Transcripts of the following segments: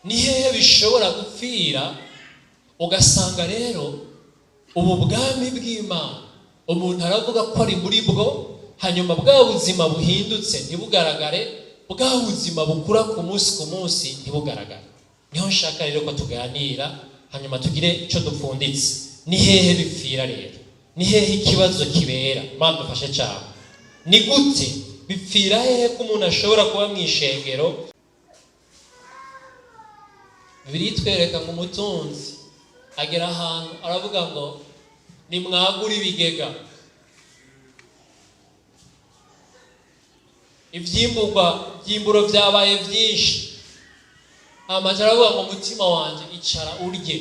Ni hehe bishobora gupfira? Ugasanga rero ubu bwami bw'Imana umuntu aravuga ko ari muri bwo, hanyuma bwa buzima buhindutse ntibugaragare, bwa buzima bukura ku munsi ku munsi ntibugaragare. Niho nshaka rero ko tuganira, hanyuma tugire icyo dupfunditse. Ni hehe bipfira rero? Ni hehe ikibazo kibera? Imana dufashe cyane. Ni gute bipfira hehe ko umuntu ashobora kuba mu ishengero? Bibiliya itwereka ngo umutunzi agera ahantu aravuga ngo nimwagure ibigega, ivyimburwa byimburo byabaye byinshi. Amaze aravuga ngo umutima wanjye icara urye,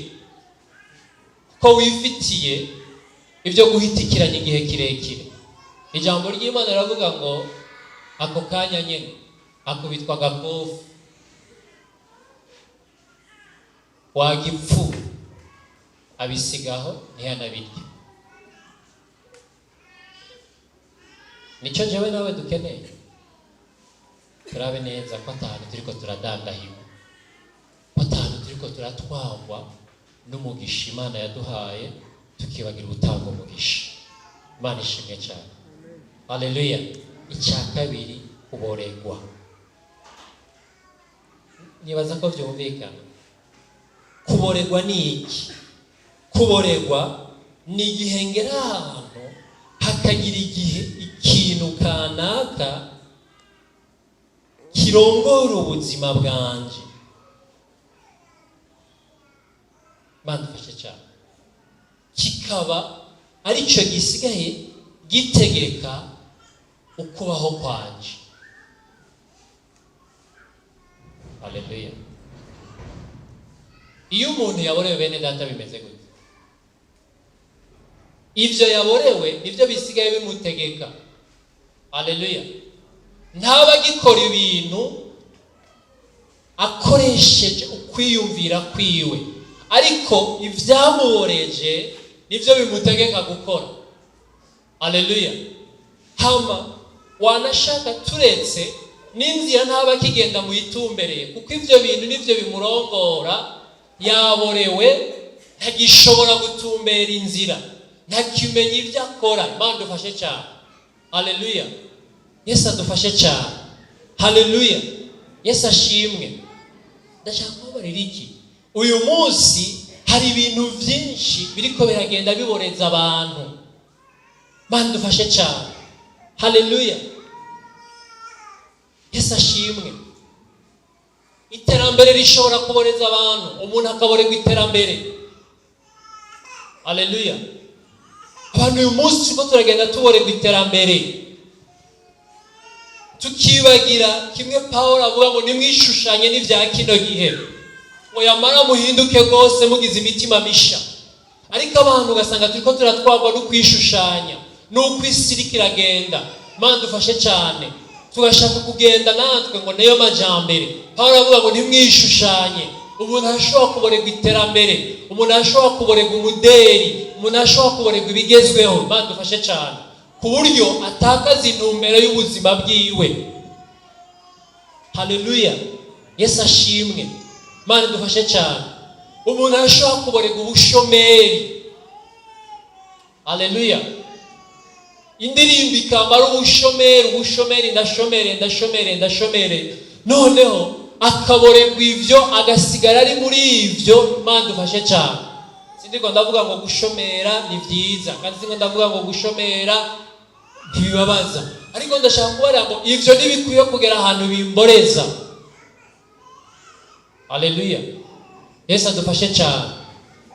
kuko wifitiye ibyo guhitikiranya igihe kirekire. Ijambo ry'Imana riravuga ngo ako kanya nyine akubitwa agakofu, wagipfu abisigaho ntiyanabirye. Nicyo jewe nawe dukeneye. Turabe neza ko atahantu turiko turadandahirwa, ko atahantu turiko turatwagwa n'umugisha Imana yaduhaye, tukibagira gutanga umugisha. Imana ishimwe cyane. Haleluya. Icya kabiri, kuboregwa. Nibaza ko byumvikana. Kuboregwa ni iki? Kuboregwa ni igihe ngera ahantu hakagira igihe ikintu kanaka kirongora ubuzima bwanjye. Imana ifashe cyane. Kikaba aricyo gisigaye gitegeka ukubaho kwanje. Haleluya. Iyo umuntu yaborewe, bene data, bimeze gute? Ibyo yaborewe nibyo bisigaye bimutegeka. Haleluya. Ntaba agikora ibintu akoresheje ukwiyumvira kwiwe, ariko ibyamuboreje nibyo bimutegeka gukora. Haleluya. Hama wanashaka turetse n'inzira ntaba akigenda mu yitumbereye, kuko ibyo bintu nibyo bimurongora. Yaborewe, ntagishobora gutumbera inzira, ntakimenya ibyo akora. Imana dufashe cyane. Haleluya. Yesu adufashe cyane. Haleluya. Yesu ashimwe. Ndashaka kubabarira iki? Uyu munsi hari ibintu byinshi biriko biragenda biboreza abantu. Imana dufashe cyane. Haleluya. Yesu ashimwe. Iterambere rishobora kuboreza abantu, umuntu akaborerwa iterambere. Haleluya. Abantu uyu munsi turiko turagenda tuborerwa iterambere, tukibagira kimwe Pawulo avuga ngo nimwishushanye n'ibya kino gihe, ngo yamara muhinduke rwose mugize imitima misha. Ariko abantu ugasanga turiko turatwarwa no kwishushanya n'uko isi iriko iragenda. Imana dufashe cyane. Tugashaka kugenda natwe ngo niyo majambere. Pawulo avuga ngo ntimwishushanye. Umuntu arashobora kuborerwa iterambere, umuntu arashobora kuborerwa umuderi, umuntu arashobora kuborerwa ibigezweho. Imana dufashe cyane, ku buryo atakaza intumbero y'ubuzima bwiwe. Haleluya. Yesu ashimwe. Imana idufashe cyane. Umuntu arashobora kuborerwa ubushomeri. Haleluya. Indirimbo ikambara ubushomeri, ubushomeri, ndashomere, ndashomere, ndashomere. Noneho akaborerwa ibyo, agasigara ari muri ibyo. Imana idufashe cyane. Sindiko ndavuga ngo gushomera ni byiza, kandi sindiko ndavuga ngo gushomera ntibibabaza, ariko ndashaka kubarira ngo ibyo ntibikwiye kugera ahantu bimboreza. Haleluya. Yesu adufashe cyane.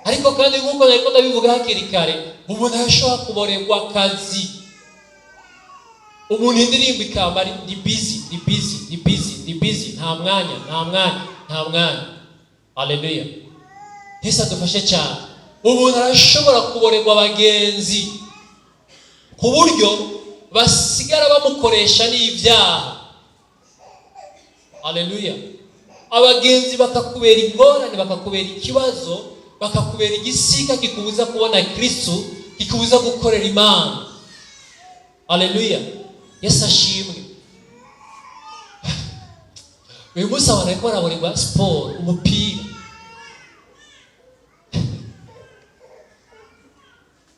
Ariko kandi nk'uko nariko ndabivuga hakiri kare, umuntu arashobora kuborerwa akazi. Umuntu indirimbo ikaba ari ndi busy, ndi busy, ndi busy, ndi busy, nta mwanya, nta mwanya, nta mwanya. Haleluya. Yesu adufashe cyane. Umuntu arashobora kuborerwa abagenzi ku buryo basigara bamukoresha n'ibyaha. Haleluya. Abagenzi bakakubera ingorane, bakakubera ikibazo, bakakubera igisika kikubuza kubona Kristo, kikubuza gukorera Imana. Haleluya. Yesu ashimwe. Uyu munsi abantu bariko baraborerwa siporo, umupira.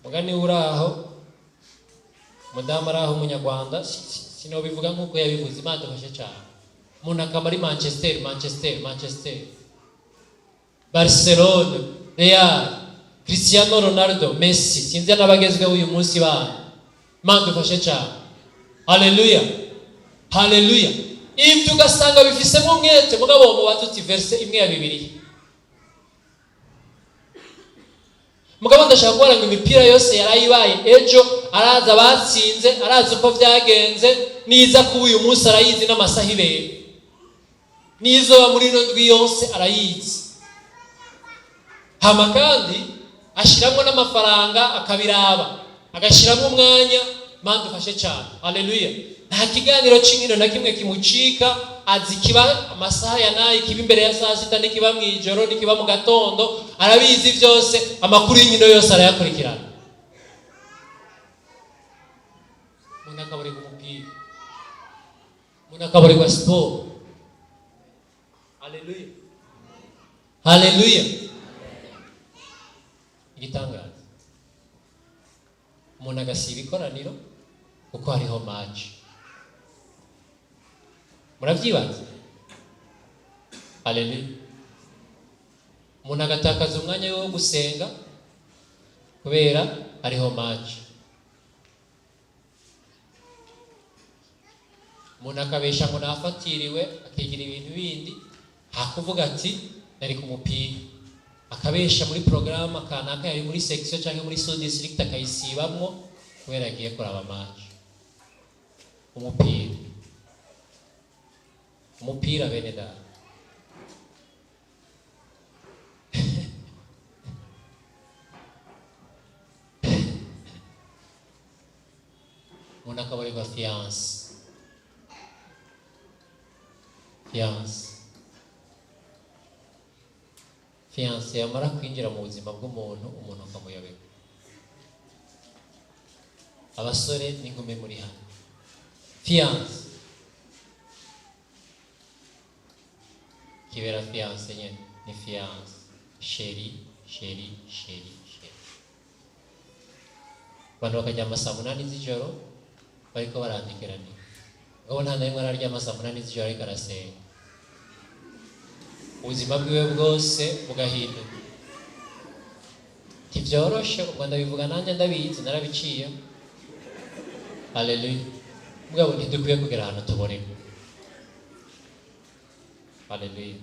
Mugani uraho, umudamu araho, umunyarwanda, sinobivuga nk'uko yabivuze. Imana idufashe cyane. Umuntu akaba ari Manchester, Manchester, Manchester, Barcelone, Real, Cristiano Ronaldo, Messi, sinzi n'abagezweho uyu munsi bana. Imana idufashe cyane. Haleluya, haleluya. Ibyo ugasanga bifisemo umwete, mugabo mubaza uti verset imwe ya Bibiliya. Mugabo ndashaka kubona ngo imipira yose yarayibaye ejo, araza abatsinze, arazi uko byagenze, niza kuba uyu munsi arayizi n'amasaha ibera, n'izoba muri ino ndwi yose arayizi. Hama kandi ashyiramo n'amafaranga, akabiraba, agashyiramo umwanya. Imana dufashe cyane. Haleluya. Nta kiganiro cy'inkino na kimwe kimucika. Azi kiba amasaha ya nayi, kiba imbere ya saa sita, n'ikiba mu ijoro, n'ikiba mu gatondo, arabizi byose. Amakuru y'inkino yose arayakurikirana. Umuntu akaburirwa umupira, umuntu akaburirwa siporo. Haleluya, haleluya. Igitangaza, umuntu agasiba ikoraniro kuko hariho match. Murabyibaza? Haleluya. Umuntu agatakaza umwanya we wo gusenga kubera hariho match. Umuntu akabesha ngo nafatiriwe, akigira ibintu bindi, hakuvuga ati nari ku mupira, akabesha muri porogaramu kanaka yari muri section cyangwa muri sous district, akayisibamwo kubera agiye kuraba match. Umupira, umupira, bene data. Umuntu akaburirwa fiancé, fiancé, fiancé yamara kwinjira mu buzima bw'umuntu, umuntu akamuyoberwa. Abasore n'inkumi muri hano, fiancé kibera fiancé nyine ni fiancé, chéri, chéri, chéri, chéri. Abantu bakaryama saa 8 z'ijoro bariko barandikiranira, ngabo nta na rimwe araryama saa 8 z'ijoro ariko arasenga. Ubuzima bwiwe bwose bugahinduka. Ntibyoroshe, ubwo ndabivuga nanjye ndabizi, narabiciye. Haleluya. Mugabo ntidukwiye kugera ahantu tuborerwa. Haleluya.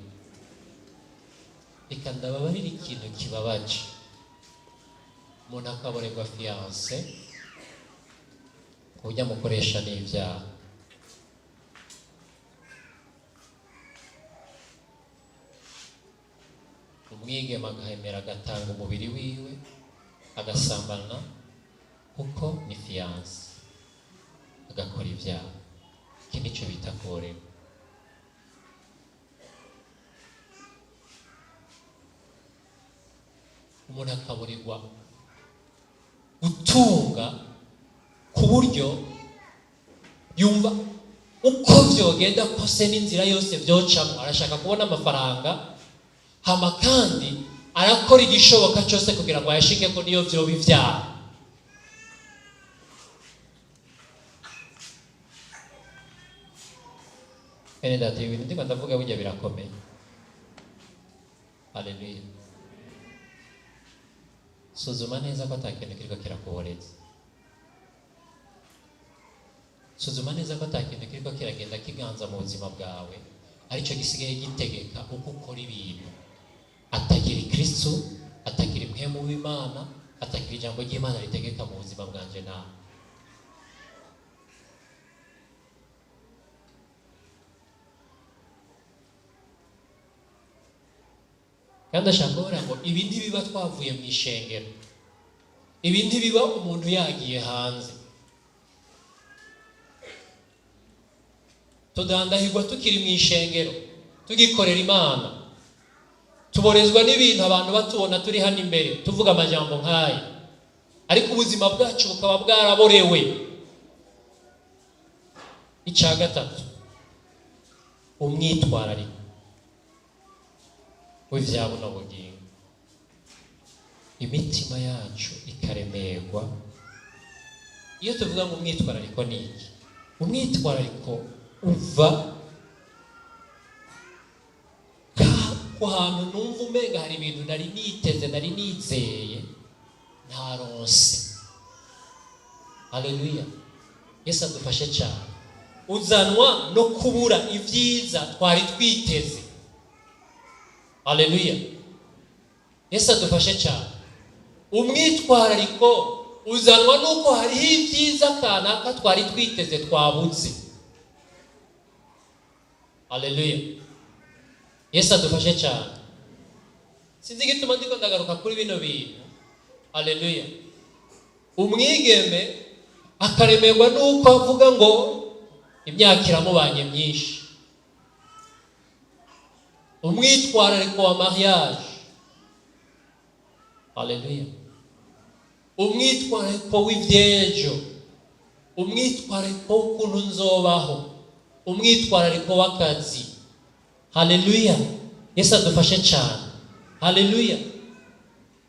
Reka ndababarira ikintu kibabaje: umuntu akaborerwa fiancé ku buryo amukoresha n'ibyaha. Umwigeme agahemera, agatanga umubiri wiwe, agasambana kuko ni fiancé, agakora ibyaha. Iki nicyo bita kuborerwa. Umuntu akaburirwa gutunga ku buryo yumva uko vyogenda kose n'inzira yose vyocamwo arashaka kubona amafaranga. Hama kandi arakora igishoboka cyose kugira ngo ayashikeko, niyo vyoba ivyaha. Bene data, ibi bintu ndiko ndavuga burya birakomeye. Haleluya. Suzuma neza ko ata kintu kiriko kirakuboreza. Suzuma neza ko ata kintu kiriko kiragenda kiganza mu buzima bwawe, aricyo gisigaye gitegeka uko ukora ibintu, atagira Kristo, atagira impwemu w'Imana, atagira ijambo ry'Imana ritegeka mu buzima bwanje nawe. Kandi ashaka kuvuga ngo ibi ntibiba twavuye mu ishengero, ibi ntibiba umuntu yagiye hanze. Tudandahirwa tukiri mu ishengero, tugikorera Imana. Tuborezwa n'ibintu abantu batubona turi hano imbere tuvuga amajambo nk'aya, ariko ubuzima bwacu bukaba bwaraborewe. Icya gatatu. Umwitwarariko w'ivya buno bugingo, imitima yacu ikaremerwa. Iyo tuvuga ngo umwitwarariko ni iki? Umwitwarariko uva ku hantu numva umenga hari ibintu nari niteze, nari nizeye, ntaronse. Haleluya, Yesu adufashe cyane. Uzanwa no kubura ibyiza twari twiteze. Haleluya, Yesu adufashe cyane. Umwitwarariko uzanwa nuko hariho ibyiza kanaka twari twiteze twabuze. Haleluya, Yesu adufashe cyane. Sinzi igituma ndiko ndagaruka kuri bino bintu. Haleluya. Umwigeme akaremerwa nuko avuga ngo imyaka iramubanye myinshi. Umwitwarariko wa mariage. Haleluya. Umwitwarariko w'ivyejo, umwitwarariko w'ukuntu nzobaho, umwitwarariko w'akazi. Haleluya, Yesu adufashe cyane. Haleluya,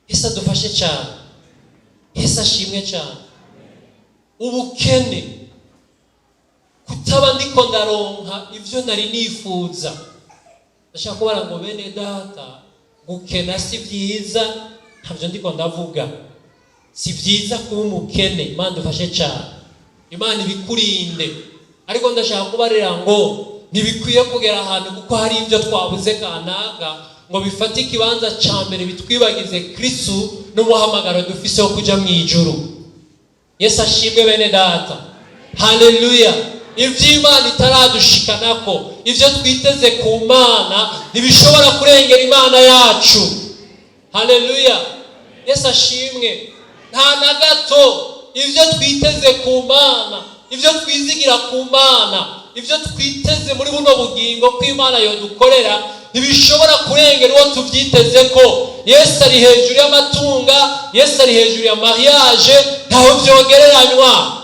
Yesu adufashe cyane. Yesu ashimwe cyane. Ubukene, kutaba ndiko ndaronka ibyo nari nifuza. Ndashaka kubara ngo bene data, gukena si byiza, ntabyo ndiko ndavuga. Si byiza kuba umukene, Imana idufashe cyane, Imana ibikurinde. Ariko ndashaka kubarira ngo ntibikwiye kugera ahantu kuko hari ibyo twabuze kanaka ngo bifate ikibanza cya mbere, bitwibagize Kristu n'umuhamagaro dufise wo kujya mu ijuru. Yesu ashimwe, bene data. Haleluya. Iby'Imana itaradushikanako, ibyo twiteze ku Mana ntibishobora kurengera Imana yacu. Haleluya, Yesu ashimwe. Nta na gato. Ibyo twiteze ku Mana, ibyo twizigira ku Mana, ibyo twiteze muri buno bugingo ko Imana yodukorera, ntibishobora kurengera uwo tubyiteze ko. Yesu ari hejuru y'amatunga, Yesu ari hejuru ya mariage, ntaho byogereranywa.